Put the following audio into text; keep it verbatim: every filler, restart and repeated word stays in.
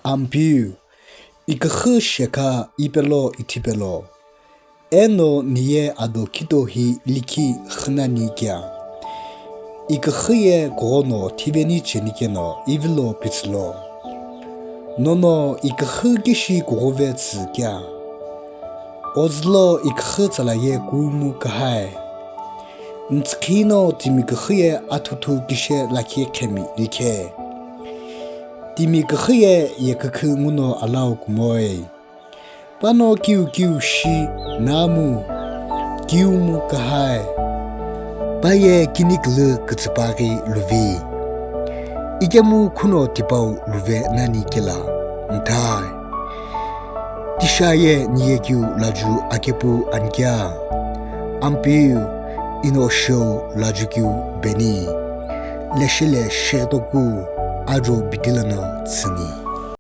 Ampeu, iküxü shekha ipelo ithipelo, eno niye ado kito hi likhi xünani kea. Iküxü ye kughono thiveni cheni keno ivilo pitsülo. Nono iküxü kishi kughove tsü kea. Ozülo iküxü tsala ye kumu kühae. Ntsükhino timi küxü ye athuthu kishe lakhi khemi likhe. Timi küxü ye yekükhü nguno alau kumoi. Pano kiu kiu shi namu kiumu kahai. Paye kinikulu kütsüpaghi luvi. Ikemu khuno tipau luve nani kela. Nthai. Tisha ye niye kiu laju akepu ankia. Ampiu ino shou laju kiu beni. Leshele shirtoku ajo bitilano tsü.